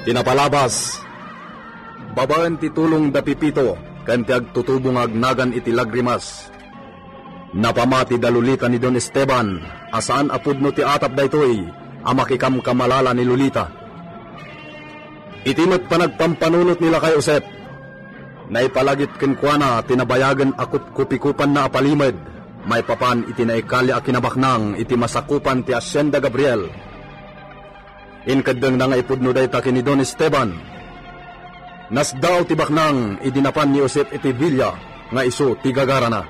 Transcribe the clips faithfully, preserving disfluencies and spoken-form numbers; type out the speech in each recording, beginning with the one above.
Pinapalabas babaen ti tulong da Pepito ken ti agtutubo nga agnagan iti lagrimas. Napamati da Lolita ni Don Esteban a saan a pudno ti atap daytoy a makikamkamalala ni Lolita. Iti met panagpampanunot ni Lakay Josep, naipalagip kenkuana ti nabayagen a kupkupikupanna a palimed maipapan iti naikali a kinabaknang iti masakupan ti Hacienda Gabriel. Inkeddengna nga ipudno dayta ken ni Don Esteban. Nasdaaw ti baknang idi napan ni Josep iti villa nga isu ti gagarana.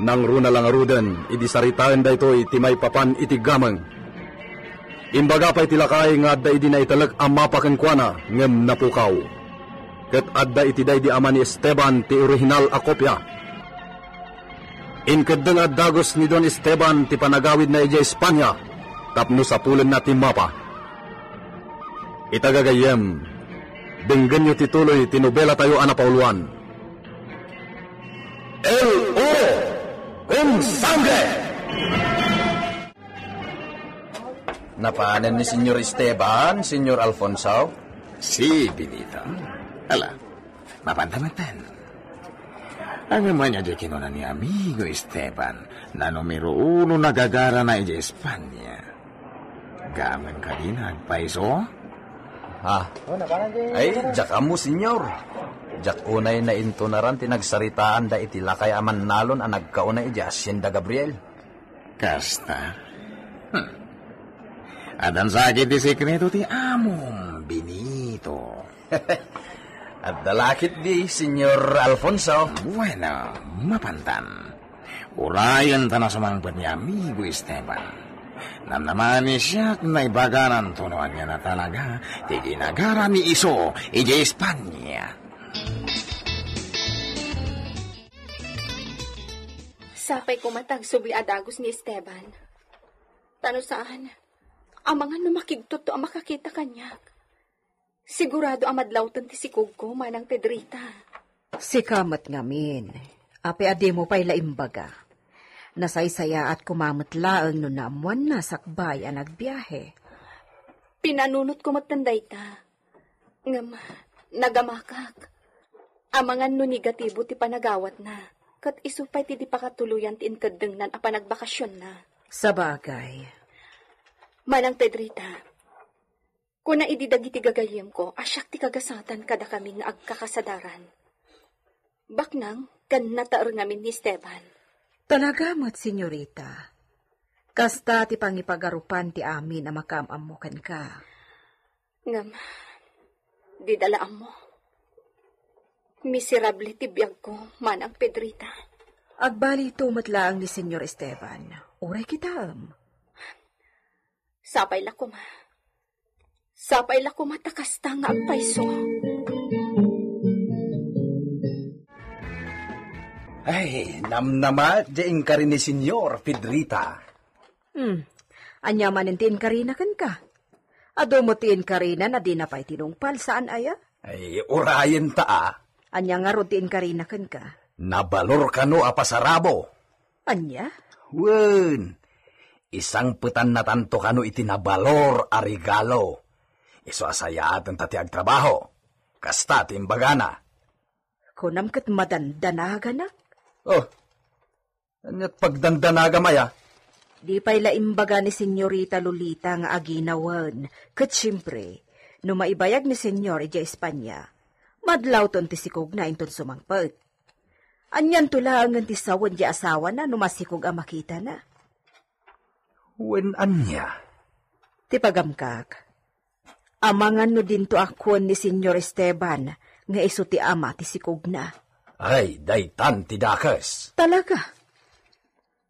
Nangruna la ngaruden idi saritaen daytoy ti maipapan iti gameng. Imbaga pay ti lakay nga adda idi naitelek a mapa kenkuana ngem napukaw. Ket adda iti daydi ama ni Esteban ti orihinal a kopia. Inkeddeng a dagus ni Don Esteban ti panagawidna idiay Espanya tapno sapulenna ti mapa. Ita gagayyem, denggenyo ti tuloy ti nobelatayo a napauloan. El Oro con Sangre! Napanen ni Señor Esteban, Señor Alfonso? Si Benito. Ala, mapanta metten. Ania man diay kinuna ni Amigo Esteban, na numero uno nga gagarana idiay Espanya. Gameng kadi nga agpayso? Ha? Ay, diak ammo, Señor. Diak unay naintunaran ti nagsaritaanda iti lakay a mannalon a nagkauna idiay Hacienda Gabriel. Kasta? Hmm. Addan sa ketdi sekreto ti amom, Benito. Adda la ketdi, Señor Alfonso. Bueno, mapantan. Urayenta a sumangpet ni Amigo Esteban. Namnamanen siak nga ibagananto no ania a talaga ti ginagara ni isu idiay Espanya. Sapay koma ta agsubli a dagus ni Esteban. Ta no saan, amangan no makigtutto a makakita kaniak. Sigurado a madlawten ti sikogko, Manang Pedrita. Sika met ngamin, apay a dimo pay la imbaga. Nasaysayaat koma met laeng no naammoanna sakbay a nagbiahe. Pinanunotko metten dayta. Ngem, nagamakak. Amangan no negatibo ti panagawatna, ket isu pay ti di pakatuloyan ti inkeddengnan a panagbakasionna. Sabagay. Manang Pedrita, kuna idi dagiti gagayyemko a siak ti kagasatan kadakami nga agkakasadaran. Baknang ken nataer ngamin ni Esteban. Talaga met, senyorita. Kasta ti pangipagarupan ti amin a makaam-ammo kenka. Ngem, dida la ammo. Miserable ti biagko, Manang Pedrita. Agbalito met laeng ni Senyor Esteban. Uray kitaem. Sapay la koma. Sapay la koma ta kasta nga agpayso. Ay, namnama, di inkari ni Senyor Pedrita. Hmm. Ania manen ti inkarina kenka? Adu met ti inkarina na dina pay tinungpal, saan aya? Ay, urayen ta a. Ania ngarud ti inkarina kenka? Nabalor kano a pasarabo. Ania? Wen, isangpetannatanto kano iti nabalor a regalo. Isu a sayaaten ta ti agtrabaho. Kasta ti imbagana. Kunam ket madandanaganak. Oh, Ania't pagdandanagam aya? Di pay la imbaga ni Senyorita Lolita nga aginawen, ket siempre, no maibayag ni Senyor idiay Espanya, madlawton ti sikogna inton sumangpet. Anianto laengen ti sawen ti asawana no masikog a makitana? Wen ania? Ti pagamkak, Amangan no dinto a kuen ni Senyor Esteban nga isu ti ama ti sikogna. Ay, daytan ti dakes. Talaga?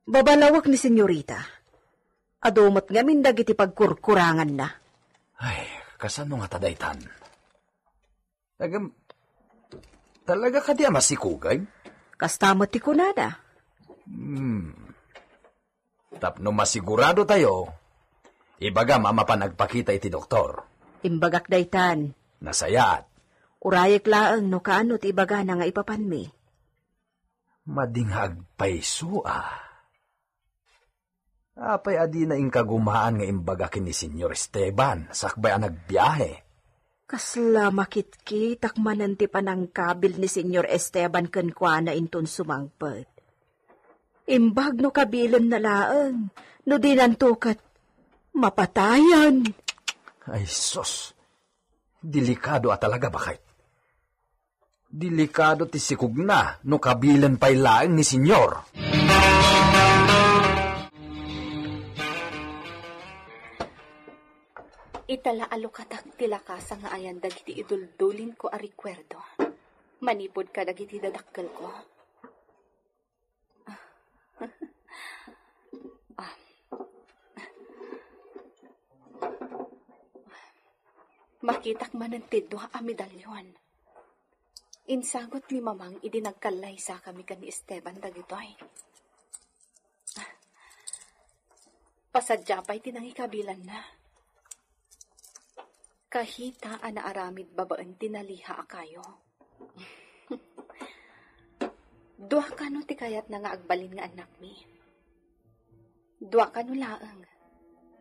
Babalawak ni Senyorita. Adu met ngamin dagiti pagkurkuranganna. Ay, kasano ngata daytan? Agam, talaga kadi a masikogay? Kasta met ti kunada. Hmm. Tapno masigurado tayo, ibagam a mapan agpakita iti doktor. Imbagak daytan. Nasayaat. Urayek laeng no kaano ti ibagana nga ipapanmi. Madi nga agpayso a. Apay a dina inkagumaan nga imbaga ken ni Senyor Esteban sakbay a nagbiahe? Kasla makitkitak manen ti panangkabil ni Señor Esteban kenkuana inton sumangpet. Imbag no kabilenna laeng, no dinanto ket mapatayan. Ay, sus. Delikado a talaga, baket. Delikado ti sikogna no kabilen pay laeng ni Señor. Ita la a lukatak ti lakasa nga ayan dagiti iduldulinko a rekuerdo manipud kadagiti dadakkelko. Ah. Makitak manen ti dua a medallion. Insagut ni Mamang idi nagkallaysakami ken ni Esteban dagitoy. Pasadia pay ti nangikabilanna. Kahita a naaramid babaen ti naliha a kayo. Dua kano ti kayatna nga agbalin nga annakmi? Dua kano laeng,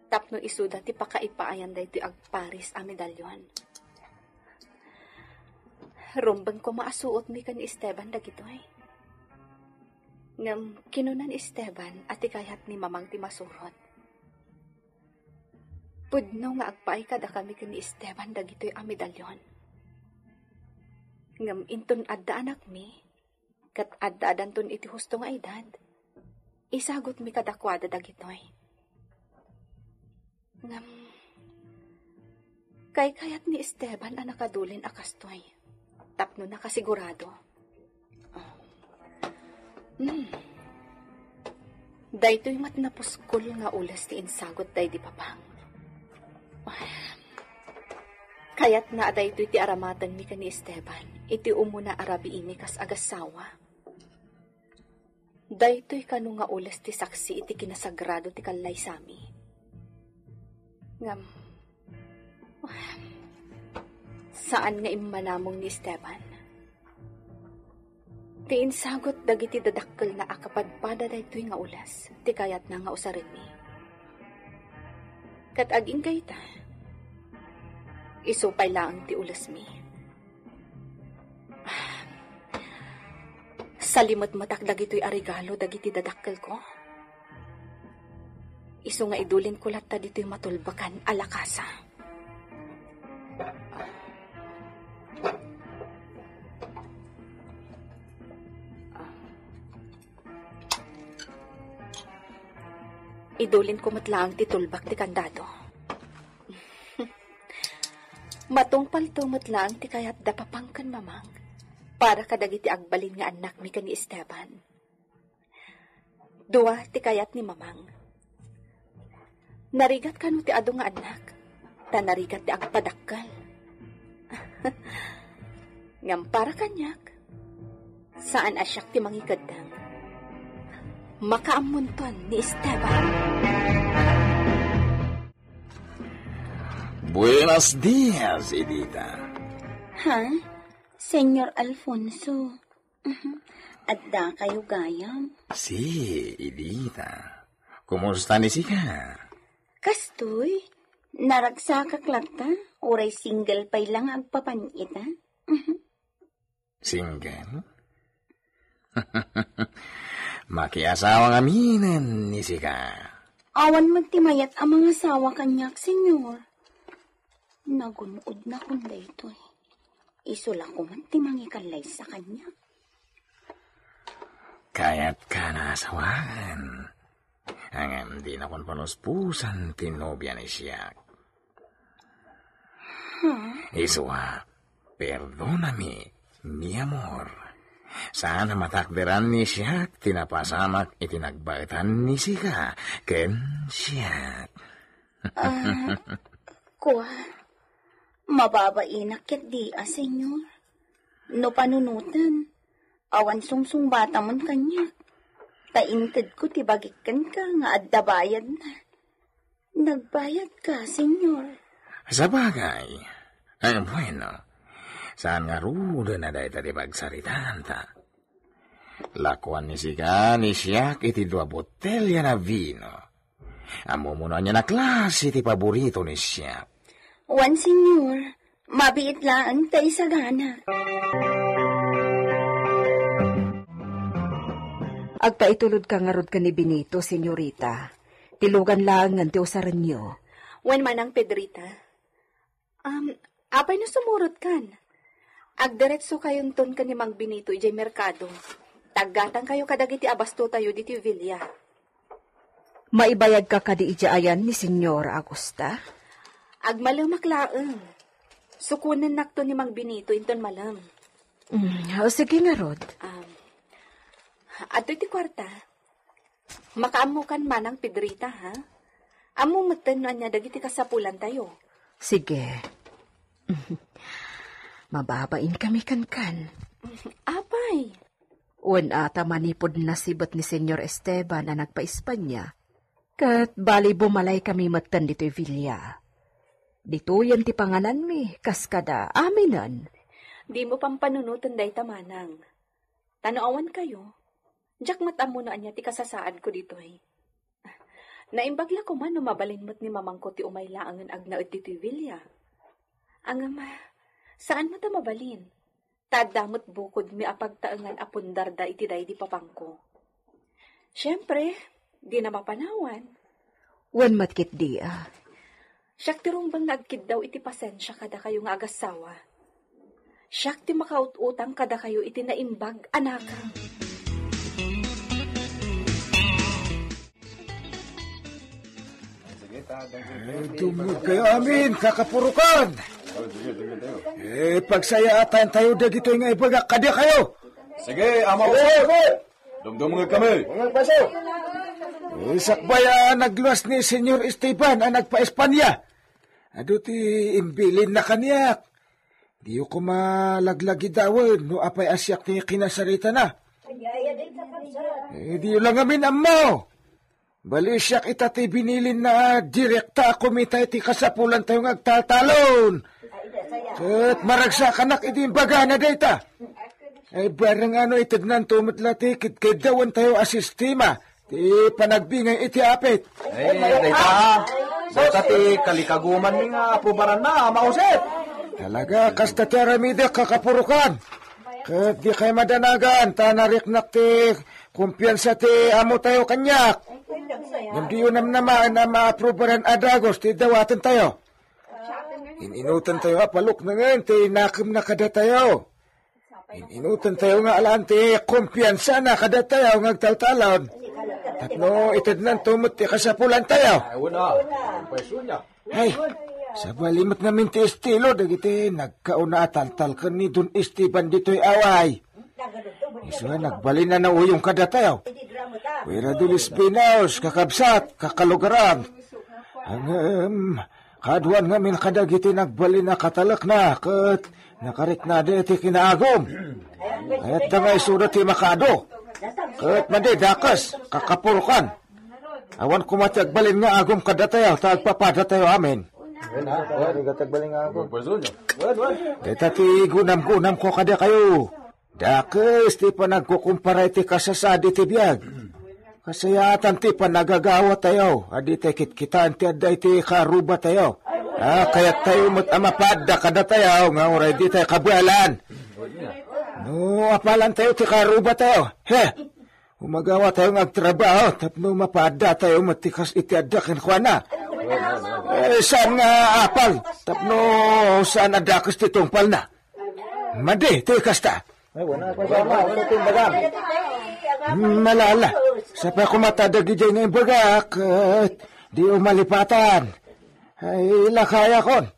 tapno isuda ti pakaipaayan daytoy agparis a medallion. Rumbeng koma a suotmi ken ni Esteban dagitoy. Ngem kinuna ni Esteban a ti kayat ni Mamang ti masurot. Pudno nga agpaay kadakami ken ni Esteban dagitoy a medallion. Ngem inton adda anakmi, ket adda-adanton iti husto nga edad, isagutmi kadakuada dagitoy. Ngem, kaykayat ni Esteban a nakadulin a kastoy, tapno nakasigurado. Hmm. Daytoy met napuskol nga ules ti insagut daydi papang. Kayatna a daytoy ti aramatenmi ken ni Esteban iti umuna a rabiimi kas agassawa. Daytoy kano nga ules ti saksi iti kinasagrado ti kallaysami. Ngem, saan nga immanamong ni Esteban. Ti insagut dagiti dadakkelna a kapadpada daytoy nga ules ti kayatna nga usarenmi. Ket agingga ita, isu pay laeng ti ulesmi. Salimetmetak dagitoy a regalo dagiti dadakkelko. Isu nga idulinko latta ditoy matulbakan a lakasa. Idulinko met laeng ti tulbak ti kandado. Matungpalto met laeng ti kayat da papang ken mamang para kadagiti agbalin nga annakmi ken ni Esteban. Dua ti kayat ni mamang. Narigat kano ti adu nga annak, ta narigat ti agpadakkel. Ngem para kaniak, saan a siak ti mangikeddeng. Makaammonton ni Esteban. Buenos dias, Edita. Ha? Señor Alfonso. Mhm. Adda kayo gayam? Si, Edita. Kumusta ni sika? Kastoy, naragsakak latta, uray single pay lang agpapan ita. Mhm. Single? Makiasawa ngaminen ni sika. Awan met ti mayat a mangasawa kaniak, Señor. Nagun-odnakon daytoy. Isu la koma ti mangikallaysa kaniak. Kayatka nga asawaen. Ngem dinakon panuspusan ti nobia ni siak. Hmm. Isua, perdonami, mi amor. Saan a matakderan ni siak ti napasamak iti nagbaetan ni sika ken siak. Ah, kua, mababainak ketdi a, Señor. No panunoten, awan sungsungbatamon kaniak. Ta intedko ti bagik kenka nga adda bayadna. Nagbayadka, Señor. Sabagay. Ay, bueno. Saan ngaruden a dayta ti pagsaritaanta? Lakuan ni sika ni siak iti dua botelya na vino. Ammom no ania a klase ti paborito ni siak. Wen, Señor, Mabiit laeng ta isagana. Agpaitulodka ngarud ken ni Benito, senyorita. Ti lugan laengen ti usarenyo. Wen manang Pedrita. Um, apay no sumurotkan? Agdiretsokayonton ken ni Mang Benito idiay merkado. Taggatangkayo kadagiti abastotayo ditoy villa. Maibayagka kadi idiay ayan ni Señor Augusta? Agmalemak laeng. Sukonennakto ni Mang Benito inton malem. Mm, o, sige ngarud. Um, adtoy ti kuarta. Makaammokan manang Pedrita, ha? Ammo metten no ania dagiti kasapulantayo. Sige. Mababain kami kenkan. Apay? Wen ata manipud nasibet ni Señor Esteban a nagpa-Espanya. Ket bali bumalay kami metten ditoy villa. Ditoyen ti pangananmi, kas kada aminen. Dimo pampanunoten dayta manang. Ta no awan kayo, diak met ammo no ania ti kasasaadko ditoy. Naimbag la koma no mabalin met ni mamangko ti umay laengen agnaed ditoy villa. Ngem, saan met a mabalin? Ta adda met bukodmi a pagtaengan a pundarda iti daydi papangko. Siempre, dina mapanawan. Wen met ketdi, a. Siak ti rumbeng nga agkiddaw iti pasensia kadakayo nga agassawa. Siak ti makaut-utang kadakayo iti naimbag a nakang. Eh, dumngegkayo amin, kakapurokan. Eh, pagsayaatan tayo dagitoy nga ibagak kadakayo. Sige, Ama Jose. Dumdumngegkami. Eh, sakbay a nagluas ni Señor Esteban a nagpa-Espanya, adu ti imbilinna kaniak. Diyo koma laglagidawen no apay a siak ti kinasaritana. Eh, diyo la ngamin ammo. Bali, siak ita ti binilinna a direkta a kumita iti kasapulantayo nga agtaltalon. Ket maragsakanak idi imbagana dayta. Ay, bareng ano itednanto met la ti kedkeddawentayo a sistema ti panagbingay iti apit. Ay, dayta, dayta ti kalikagumanmi nga aprubaranna, Ama Jose. Talaga, kasta ti aramidek, kakapurokan. Ket dikay madanagan, ta nariknak ti kumpiansa ti amotayo kaniak. Ngem diyo namnamaen a maaprubaran a dagus ti dawatentayo. In-inutentayo a paluknengen ti nakemna kadatayo. In-inutentayo nga alan ti kumpiansana kadatayo nga agtaltalon. Tapno itednanto met ti kasapulantayo. Ay, wen a. Presyo niya. Ay, sabali met ngamin ti estilo dagiti nagkauna a taltal ken ni Don Esteban ditoy away. Isu a nagbalin a nauyong kadatayo. Fuera de los Pinos, kakabsat, kakalugaran. Ngem, kaaduan ngamin kadagiti nagbalin a katalekna ket nakariknada iti kinaagum. Kayatda nga isuda ti makaadu. Ket madi, dakes, kakapurokan. Awan koma ti agbalin nga agum kadatayo, ta agpapadatayo amin. Wen, ha? Wen. Wen, wen. Wen, wen. Dayta ti gunam-gunamko kadakayo. Dakes ti panagkukumpara iti kasasaad iti biag. Kasayaatan ti panagagawatayo, a ditay kitkitaen ti adda iti karubatayo. A, kayattayo met a mapaadda kadatayo nga uray ditay kabaelan. No, apalantayo ti karubatayo. He! Umagawa tayo nga agtrabaho tapno mapaadda tayo met ti kas iti adda kenkuana. Eh, saan nga apal tapno saan a dakes ti tungpalna? Madi ti kasta. Ay, wala ko sama. Ano ti imbagam? Malala. Sapay ko matadag idiay nga imbagak, ket di umalipatan. Ay, lakayakon.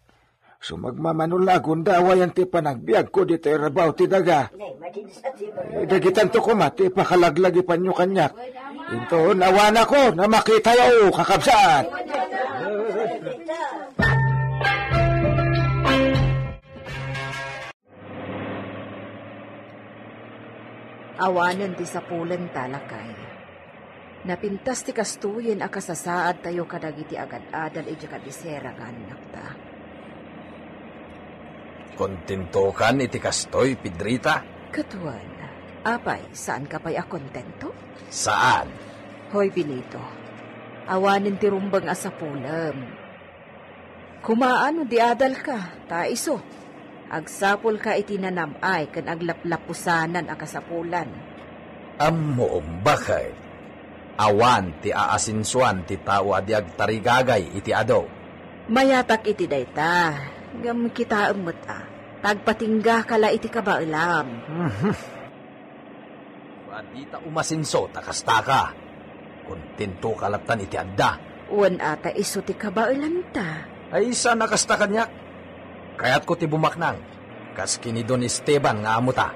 Sumagmamano la a gundaway ti panagbiagko ditoy rabaw ti daga. Eh, dagitanto koma ti pakalaglagipanyo kaniak. Inton awanakon a makitayo, kakabsat. Awanen ti sapulenta, lakay. Napintas ti kastoyen a kasasaadtayo kadagiti agad-adal idiay kabisera nga annakta. Kontentokan iti kastoy, Pedrita? Ket wen, apay, saanka pay a kontento? Saan? Hoy, Benito, awanen ti rumbeng a sapulem. Kumaano di adalka, ta isu, Agsapulka iti nanam-ay ken aglaplapusanan a kasapulan. Ammom, baket. Awan ti aasensuan ti tao a di agtarigagay iti adu. Mayatak iti dayta, ngem kitaem met a, ta agpatinggaka la iti kabaelam. Mhm. Adita umasenso ta kastaka. Kontentoka lattan iti adda. Wen a ta isu ti kabaelanta. Ay, saan a kasta kaniak? Kayatko ti bumaknang, kas ken ni Don Esteban nga amota.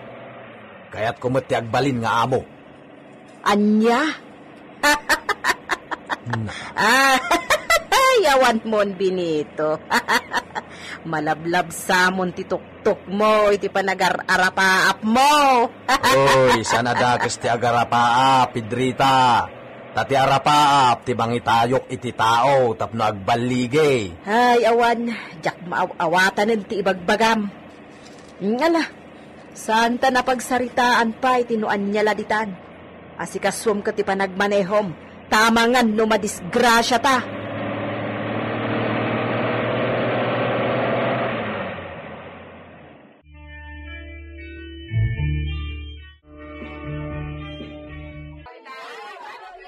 Kayatko met ti agbalin nga amo. Ania? Na. Ah, yawanmon, Benito. Malablabsamon ti tuktukmo iti panagar-arapaapmo. Oy, saan a dakes ti agarapaap, Pedrita. Ta ti arapaap ti mangitayok iti tao tapno agballigi. Ay, awan, diak maaw-awatanen ti ibagbagam. Ngala, saan ta napagsaritaan pay ti no ania la ditan. Asikasuem ket ti panagmanehom, ta amangan no madisgrasiata.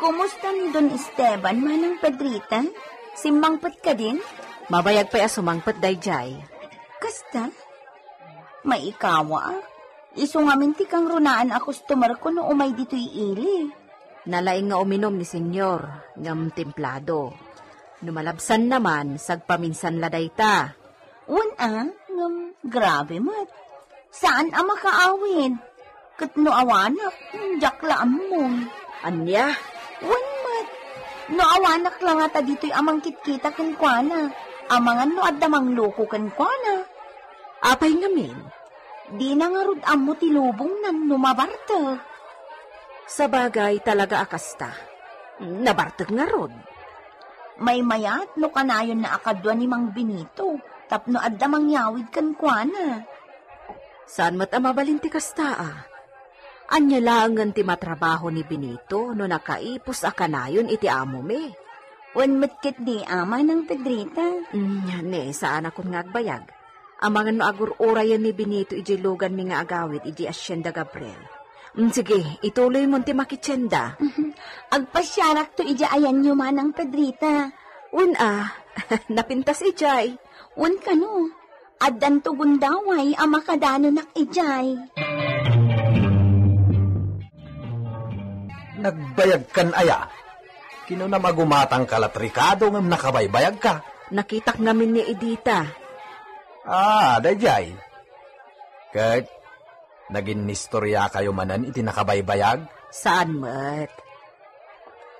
Kumusta ni Don Esteban, Manang Pedrita? Simmangpet kadin? Mabayag pay a sumangpet daydiay. Kasta? Maikawa, a. Isu ngamin ti kangrunaan a customer ko no umay ditoy ili. Nalaing nga uminom ni Senyor, ngem templado. No malabsanna man, sagpaminsan la dayta. Wen a, ngem grabe met. Saan a makaawid. Ket no awanak, diak la ammo. Ania? Wen met. No awanak la ngata ditoy a mangkitkita kenkuana, amangan no adda mangloko kenkuana. Apay ngamin? Dina ngarud ammo ti lubongnan no mabartek. Sabagay, talaga a kasta. Nabartek ngarud. Maymayat no kanayonna a kadua ni Mang Benito tapno adda mangyawid kenkuana. Saan met a mabalin ti kasta a? Ania laengen ti matrabaho ni Benito no nakaipus a kanayon iti amomi? Wen met ketdi a, Manang Pedrita. Mm, ne, saanakon nga agbayag. Amangan no agur-urayen ni Benito idiay luganmi nga agawid idiay Hacienda Gabriel. Mm, sige, ituloymon ti makitienda. Agpasiarakto idiay ayanyo, Manang Pedrita. Wen a, napintas idiay. Wen kano, addanto gundaway a makadanonak idiay. Nagbayagkan aya? Kinunam a gumatangka la trikado ngem nakabaybayagka. Nakitak ngamin ni Edita. Ah, daydiay. Ket naginnistoriakayo manen iti nakabaybayag? Saan met.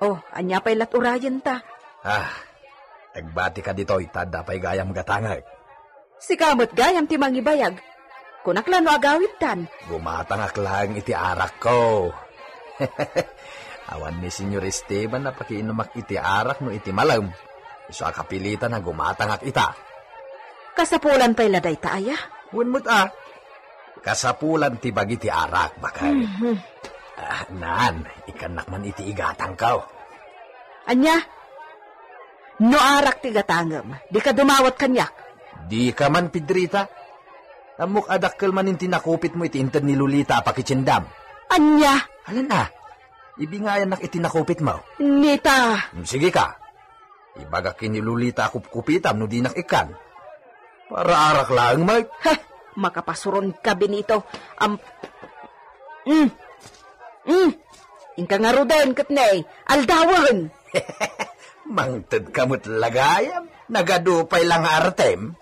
Oh, ania pay lat urayenta? Ah, agbatika ditoy ta adda pay gayam gatangek. Sika met gayam ti mangibayag. Kunak la no agawidtan. Gumatangak laeng iti arakko. Awan ni Senyor Esteban a pakiinumak iti arak no iti malem. Isu a kapilitan a gumatangak ita. Kasapulan pay la dayta aya? Wen met a. Kasapulan ti bagi ti arak, baket. Mhm. Ah, naan, ikkannak man iti igatangko. Ania? No arak ti gatangem, dika dumawat kaniak. Dika man, Pedrita. Ammok a dakkel manen ti nakupitmo iti inted ni Lolita a pakitiendam. Ania? Alan a? Ibingayannak iti nakupitmo. Nita! Mm, sige ka. Ibagak ken ni Lolita a kupkupitam no dinak ikkan. Para arak laeng met. Heh, makapasuronka, Benito. Am-, mm. Mm. Inka ngaruden ket ne, aldawen. Mangtedka met la gayam, nagadu pay la nga artem.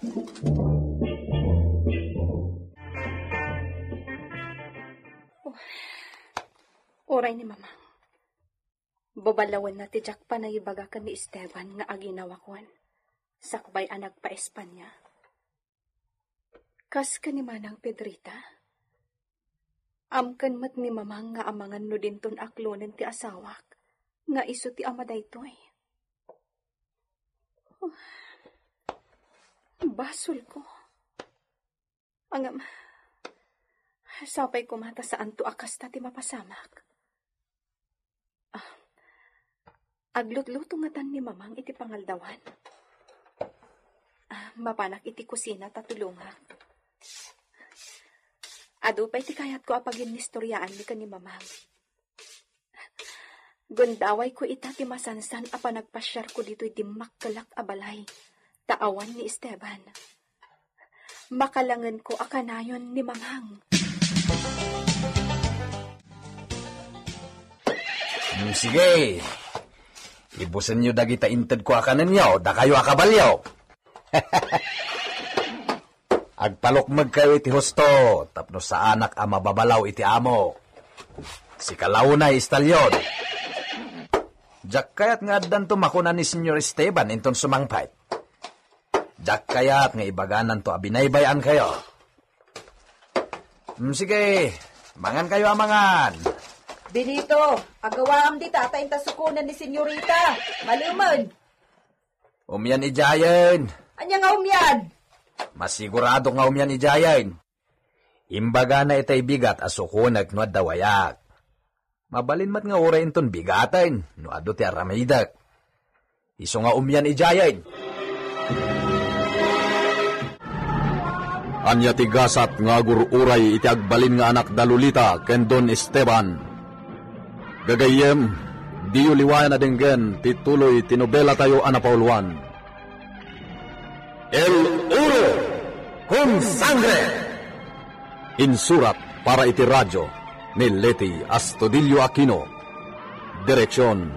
Uray ni Mamang. Baballawenna ti diak panangibaga ken ni Esteban nga aginawakon, sakbay a nagpa-Espania. Kas ken ni Manang Pedrita, amken met ni Mamang nga amangan no dinton aklonen ti asawak, nga isu ti ama daytoy. Basolko. Ngem, sapay koma ta saanto a kasta ti mapasamak. Ah, aglutluto ngatan ni Mamang iti pangaldawan. Ah, mapanak iti kusina ta tulongak. Adu pay ti kayatko a paginnistoriaanmi ken ni Mamang. Gundawayko ita ti masansan a panagpasiarko ditoy dimmakkelak a balay, ta awan ni Esteban. Makalangenko a kanayon ni Mamang. Mm, sige. Ibusenyo dagita intedko a kanenyo, dakayo a kabalio. Agpalukmegkayo iti husto tapno saanak a mababalaw iti amo. Sika la unay, Istalyon. Diak kayat nga addanto makuna ni Señor Esteban inton sumangpet. Diak kayat nga ibagananto a binaybay-ankayo. Mm, sige, mangankayo a mangan. Benito, agawaam dita ta inta sukonen ni senyorita. Malemen. Umian idiayen. Ania nga umian? Masigurado nga umian idiayen. Imbagana itay bigat a sukonek no adda wayak. Mabalin met nga uray inton bigaten no adu ti aramidek. Isu nga umian idiayen. Ania ti gasat nga agur-uray iti agbalin nga anak da Lolita ken Don Esteban? Gagayyem, diyo liwayan a denggen ti tuloy ti nobelatayo a napauluan. El Oro con Sangre. Insurat para iti radio ni Leti Astudillo Aquino. Direksyon,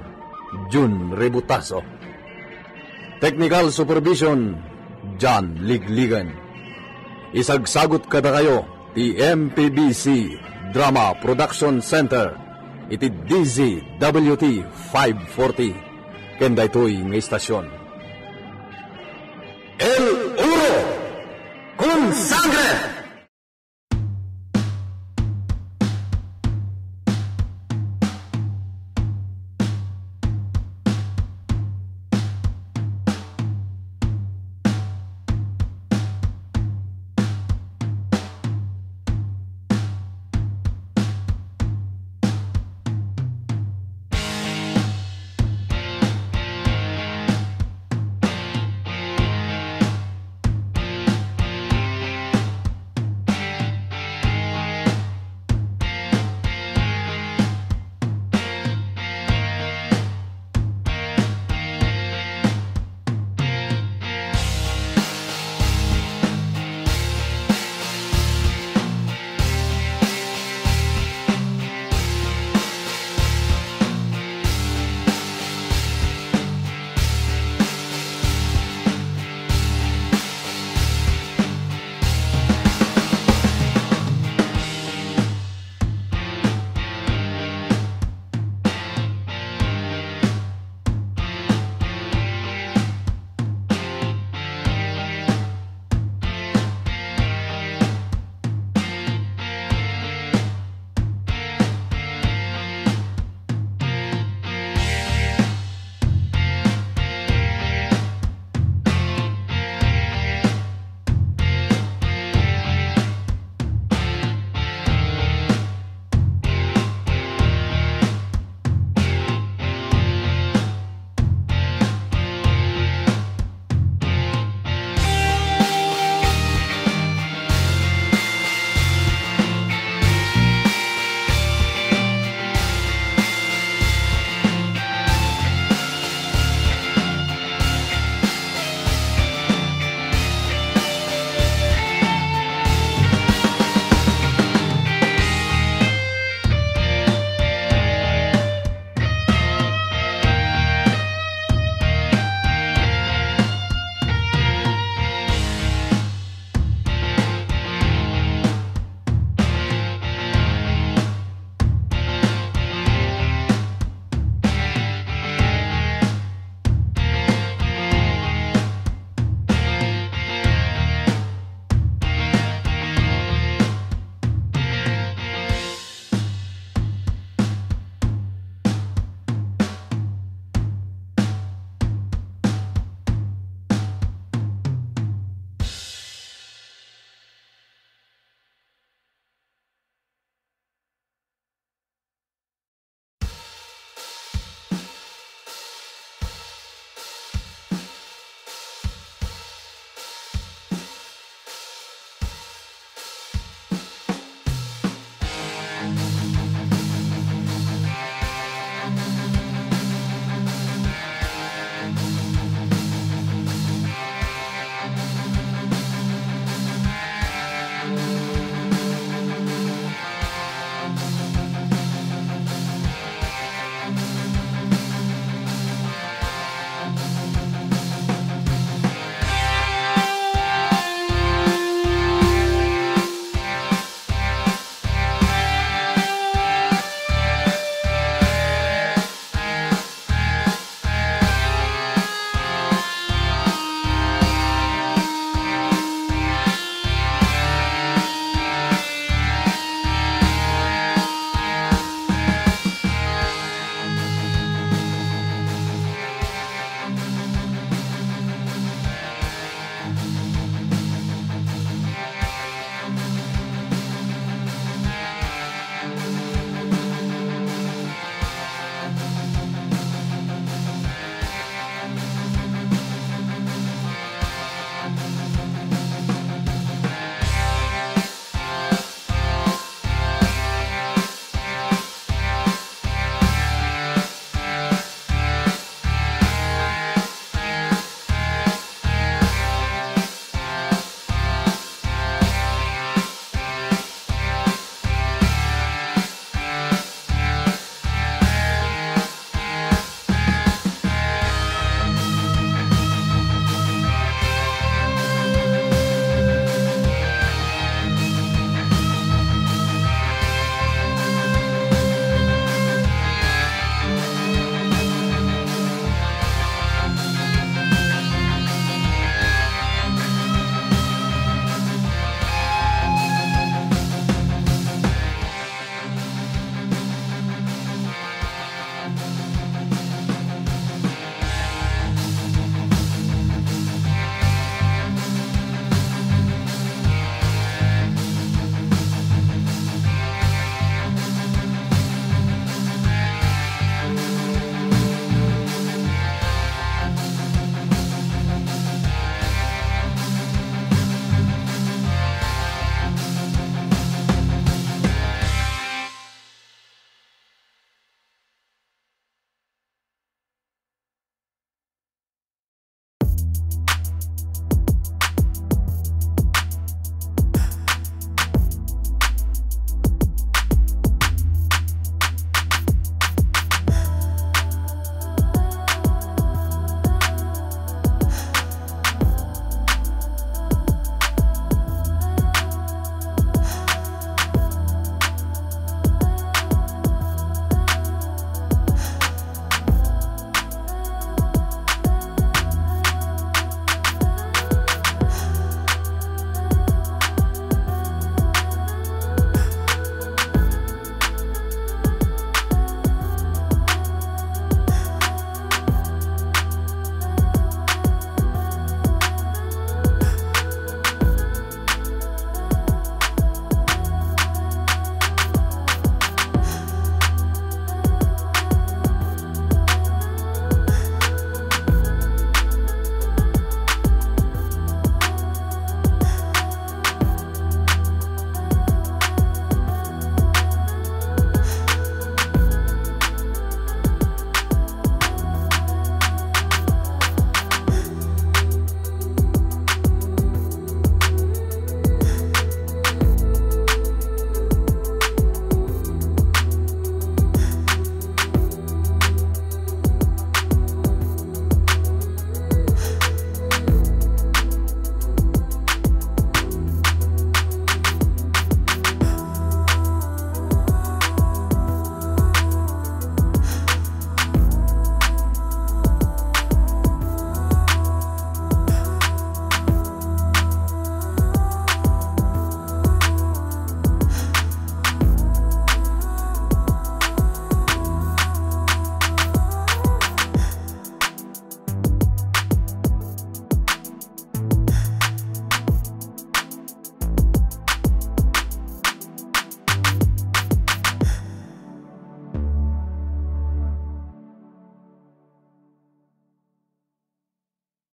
Jun Ributaso. Technical supervision, John Ligligan. Isagsagut kadakayo ti M P B C Drama Production Center iti D Z W T five forty ken daytoy nga istasyon.